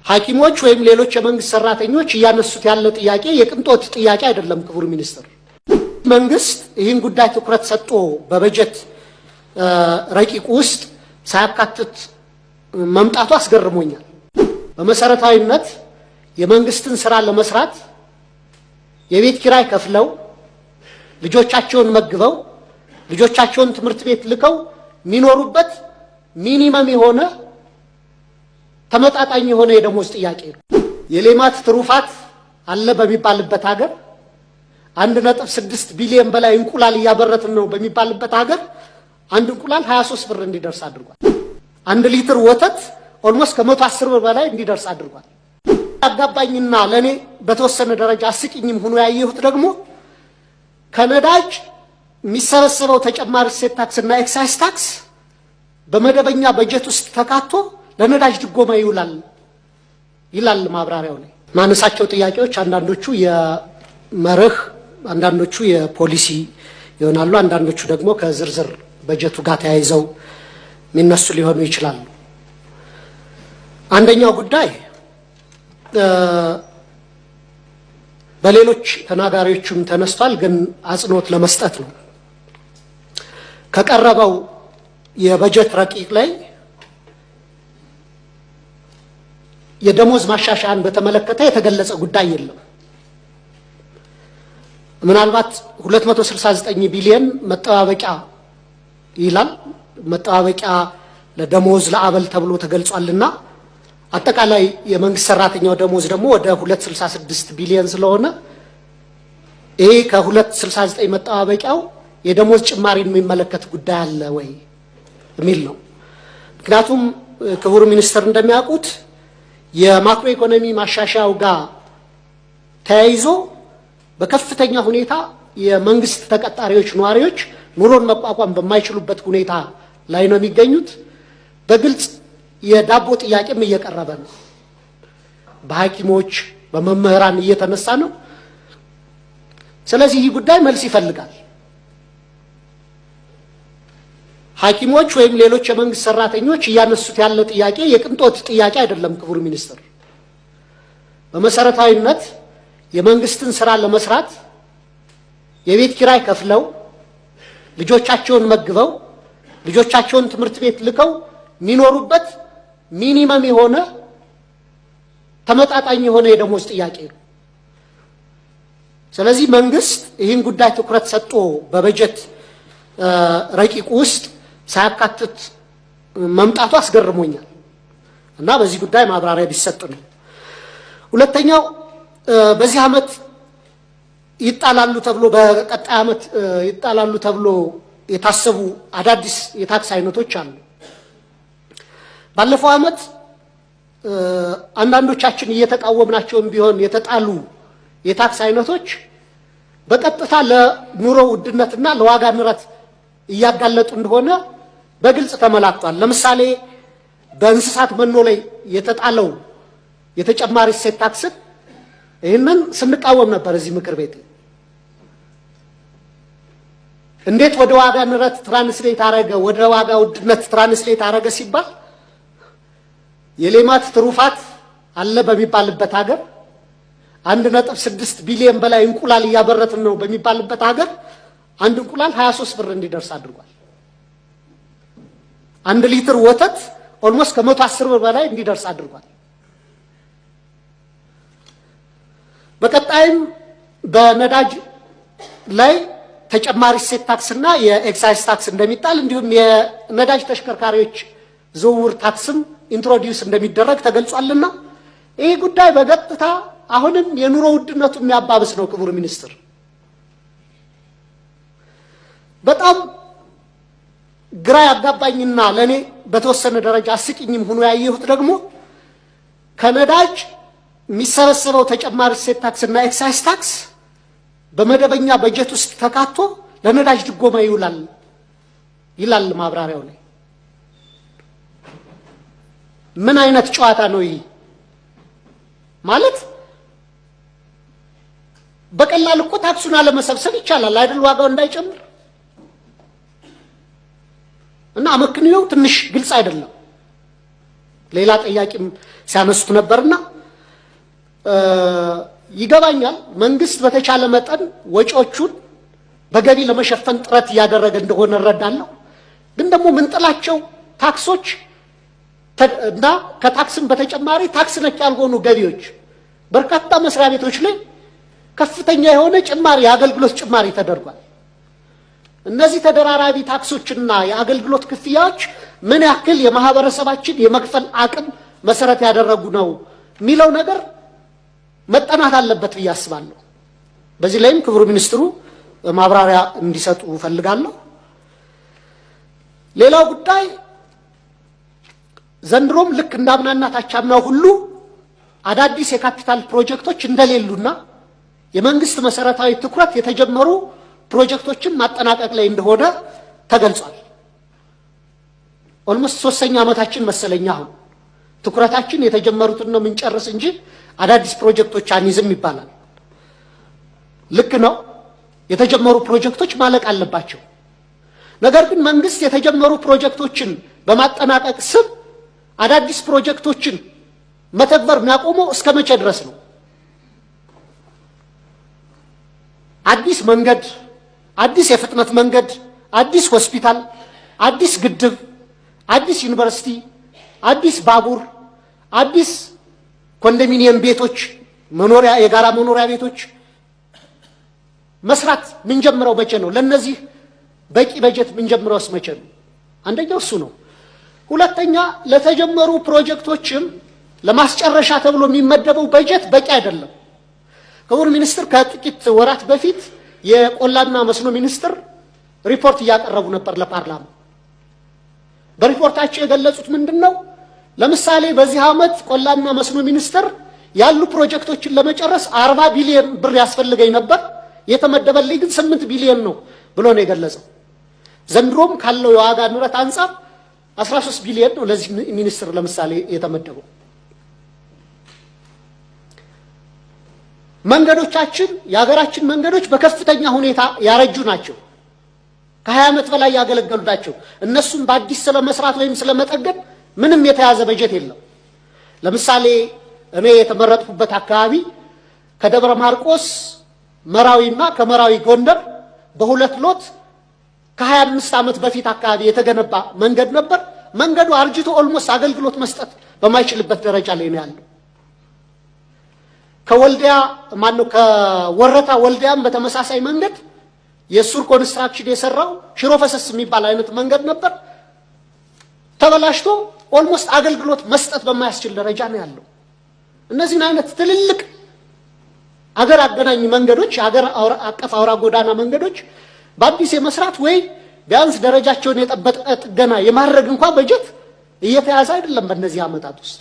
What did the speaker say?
ሐኪሞች ወይም ሌሎች የመንግስት ሰራተኞች እያነሱት ያለ ጥያቄ የቅንጦት ጥያቄ አይደለም። ክቡር ሚኒስትር፣ መንግስት ይህን ጉዳይ ትኩረት ሰጥቶ በበጀት ረቂቁ ውስጥ ሳያካትት መምጣቱ አስገርሞኛል። በመሰረታዊነት የመንግስትን ስራ ለመስራት የቤት ኪራይ ከፍለው፣ ልጆቻቸውን መግበው፣ ልጆቻቸውን ትምህርት ቤት ልከው የሚኖሩበት minimum የሆነ ተመጣጣኝ የሆነ የደሞዝ ጥያቄ ነው። የሌማት ትሩፋት አለ በሚባልበት ሀገር፣ 1.6 ቢሊዮን በላይ እንቁላል እያመረትን ነው በሚባልበት ሀገር አንድ እንቁላል 23 ብር እንዲደርስ አድርጓል። 1 ሊትር ወተት almost ከ110 ብር በላይ እንዲደርስ አድርጓል። አጋባኝና ለእኔ በተወሰነ ደረጃ አስቂኝም ሆኖ ያየሁት ደግሞ ከነዳጅ የሚሰበሰበው ተጨማሪ እሴት ታክስና ኤክሳይዝ ታክስ በመደበኛ በጀት ውስጥ ተካቶ ለነዳጅ ድጎማ ይውላል ይላል ማብራሪያው ላይ። ማነሳቸው ጥያቄዎች አንዳንዶቹ የመርህ፣ አንዳንዶቹ የፖሊሲ ይሆናሉ። አንዳንዶቹ ደግሞ ከዝርዝር በጀቱ ጋር ተያይዘው የሚነሱ ሊሆኑ ይችላሉ። አንደኛው ጉዳይ በሌሎች ተናጋሪዎችም ተነስቷል፣ ግን አጽንኦት ለመስጠት ነው። ከቀረበው የበጀት ረቂቅ ላይ የደሞዝ ማሻሻያን በተመለከተ የተገለጸ ጉዳይ የለም። ምናልባት 269 ቢሊየን መጠባበቂያ ይላል። መጠባበቂያ ለደሞዝ ለአበል ተብሎ ተገልጿልና አጠቃላይ የመንግስት ሰራተኛው ደሞዝ ደግሞ ወደ 266 ቢሊየን ስለሆነ ይሄ ከ269 መጠባበቂያው የደሞዝ ጭማሪን የሚመለከት ጉዳይ አለ ወይ የሚል ነው። ምክንያቱም ክቡር ሚኒስትር እንደሚያውቁት የማክሮ ኢኮኖሚ ማሻሻያው ጋር ተያይዞ በከፍተኛ ሁኔታ የመንግስት ተቀጣሪዎች ነዋሪዎች ኑሮን መቋቋም በማይችሉበት ሁኔታ ላይ ነው የሚገኙት። በግልጽ የዳቦ ጥያቄም እየቀረበ ነው። በሐኪሞች በመምህራን እየተነሳ ነው። ስለዚህ ይህ ጉዳይ መልስ ይፈልጋል። ሐኪሞች ወይም ሌሎች የመንግስት ሰራተኞች እያነሱት ያለ ጥያቄ የቅንጦት ጥያቄ አይደለም። ክቡር ሚኒስትር፣ በመሰረታዊነት የመንግስትን ስራ ለመስራት የቤት ኪራይ ከፍለው፣ ልጆቻቸውን መግበው፣ ልጆቻቸውን ትምህርት ቤት ልከው የሚኖሩበት minimum የሆነ ተመጣጣኝ የሆነ የደሞዝ ጥያቄ ነው። ስለዚህ መንግስት ይህን ጉዳይ ትኩረት ሰጥቶ በበጀት ረቂቁ ውስጥ ሳያካትት መምጣቱ አስገርሞኛል እና በዚህ ጉዳይ ማብራሪያ ቢሰጥ ነው። ሁለተኛው በዚህ ዓመት ይጣላሉ ተብሎ፣ በቀጣይ ዓመት ይጣላሉ ተብሎ የታሰቡ አዳዲስ የታክስ አይነቶች አሉ። ባለፈው ዓመት አንዳንዶቻችን እየተቃወምናቸውም ቢሆን የተጣሉ የታክስ አይነቶች በቀጥታ ለኑሮ ውድነትና ለዋጋ ንረት እያጋለጡ እንደሆነ በግልጽ ተመላክቷል። ለምሳሌ በእንስሳት መኖ ላይ የተጣለው የተጨማሪ እሴት ታክስን ይህንን ስንቃወም ነበር እዚህ ምክር ቤት። እንዴት ወደ ዋጋ ንረት translate አረገ፣ ወደ ዋጋ ውድነት translate አረገ ሲባል የሌማት ትሩፋት አለ በሚባልበት ሀገር፣ 1.6 ቢሊዮን በላይ እንቁላል እያመረትን ነው በሚባልበት ሀገር አንድ እንቁላል 23 ብር እንዲደርስ አድርጓል። 1 ሊትር ወተት almost ከ110 ብር በላይ እንዲደርስ አድርጓል። በቀጣይም በነዳጅ ላይ ተጨማሪ እሴት ታክስና የኤክሳይዝ ታክስ እንደሚጣል እንዲሁም የነዳጅ ተሽከርካሪዎች ዝውውር ታክስም introduce እንደሚደረግ ተገልጿልና ይህ ጉዳይ በቀጥታ አሁንም የኑሮ ውድነቱ የሚያባብስ ነው። ክቡር ሚኒስትር፣ በጣም ግራ ያጋባኝና ለእኔ በተወሰነ ደረጃ አስቂኝም ሆኖ ያየሁት ደግሞ ከነዳጅ የሚሰበሰበው ተጨማሪ እሴት ታክስና ኤክሳይዝ ታክስ በመደበኛ በጀት ውስጥ ተካቶ ለነዳጅ ድጎማ ይውላል ይላል ማብራሪያው ላይ። ምን አይነት ጨዋታ ነው ይህ? ማለት በቀላል እኮ ታክሱን አለመሰብሰብ ይቻላል አይደል? ዋጋው እንዳይጨምር። እና አመክንዮው ትንሽ ግልጽ አይደለም። ሌላ ጠያቂም ሲያነሱት ነበርና ይገባኛል። መንግስት በተቻለ መጠን ወጪዎቹን በገቢ ለመሸፈን ጥረት እያደረገ እንደሆነ እረዳለሁ። ግን ደግሞ ምንጥላቸው ታክሶች እና ከታክስም በተጨማሪ ታክስ ነክ ያልሆኑ ገቢዎች በርካታ መስሪያ ቤቶች ላይ ከፍተኛ የሆነ ጭማሪ የአገልግሎት ጭማሪ ተደርጓል። እነዚህ ተደራራቢ ታክሶችና የአገልግሎት ክፍያዎች ምን ያክል የማህበረሰባችን የመክፈል አቅም መሰረት ያደረጉ ነው የሚለው ነገር መጠናት አለበት ብዬ አስባለሁ። በዚህ ላይም ክቡር ሚኒስትሩ ማብራሪያ እንዲሰጡ እፈልጋለሁ። ሌላው ጉዳይ ዘንድሮም ልክ እንዳምናና ታቻምናው ሁሉ አዳዲስ የካፒታል ፕሮጀክቶች እንደሌሉና የመንግስት መሰረታዊ ትኩረት የተጀመሩ ፕሮጀክቶችን ማጠናቀቅ ላይ እንደሆነ ተገልጿል። Almost ሶስተኛ ዓመታችን መሰለኝ። አሁን ትኩረታችን የተጀመሩትን ነው የምንጨርስ እንጂ አዳዲስ ፕሮጀክቶች አንይዝም ይባላል። ልክ ነው። የተጀመሩ ፕሮጀክቶች ማለቅ አለባቸው። ነገር ግን መንግስት የተጀመሩ ፕሮጀክቶችን በማጠናቀቅ ስም አዳዲስ ፕሮጀክቶችን መተግበር የሚያቆመው እስከ መቼ ድረስ ነው? አዲስ መንገድ፣ አዲስ የፍጥነት መንገድ፣ አዲስ ሆስፒታል፣ አዲስ ግድብ፣ አዲስ ዩኒቨርሲቲ፣ አዲስ ባቡር፣ አዲስ ኮንዶሚኒየም ቤቶች፣ መኖሪያ የጋራ መኖሪያ ቤቶች መስራት ምንጀምረው መቼ ነው? ለነዚህ በቂ በጀት ምንጀምረውስ መቼ ነው? አንደኛው እሱ ነው። ሁለተኛ ለተጀመሩ ፕሮጀክቶችም ለማስጨረሻ ተብሎ የሚመደበው በጀት በቂ አይደለም። ክቡር ሚኒስትር ከጥቂት ወራት በፊት የቆላና መስኖ ሚኒስትር ሪፖርት እያቀረቡ ነበር ለፓርላማ። በሪፖርታቸው የገለጹት ምንድን ነው? ለምሳሌ በዚህ ዓመት ቆላና መስኖ ሚኒስትር ያሉ ፕሮጀክቶችን ለመጨረስ 40 ቢሊዮን ብር ያስፈልገኝ ነበር፣ የተመደበልኝ ግን 8 ቢሊዮን ነው ብሎ ነው የገለጸው። ዘንድሮም ካለው የዋጋ ንረት አንጻር 13 ቢሊዮን ነው ለዚህ ሚኒስትር ለምሳሌ የተመደበው። መንገዶቻችን የሀገራችን መንገዶች በከፍተኛ ሁኔታ ያረጁ ናቸው። ከ20 ዓመት በላይ ያገለገሉ ናቸው። እነሱም በአዲስ ስለመስራት ወይም ስለመጠገን ምንም የተያዘ በጀት የለም። ለምሳሌ እኔ የተመረጥኩበት አካባቢ ከደብረ ማርቆስ መራዊና ከመራዊ ጎንደር በሁለት lot ከ25 ዓመት በፊት አካባቢ የተገነባ መንገድ ነበር። መንገዱ አርጅቶ almost አገልግሎት መስጠት በማይችልበት ደረጃ ላይ ነው ያለው። ከወልዲያ ማነው ከወረታ ወልዲያም በተመሳሳይ መንገድ የሱር ኮንስትራክሽን የሰራው ሽሮ ፈሰስ የሚባል አይነት መንገድ ነበር። ተበላሽቶ almost አገልግሎት መስጠት በማያስችል ደረጃ ነው ያለው። እነዚህን አይነት ትልልቅ አገር አገናኝ መንገዶች፣ አገር አቀፍ አውራ ጎዳና መንገዶች በአዲስ የመስራት ወይ ቢያንስ ደረጃቸውን የጠበቀ ጥገና የማድረግ እንኳን በጀት እየተያዘ አይደለም በእነዚህ ዓመታት ውስጥ።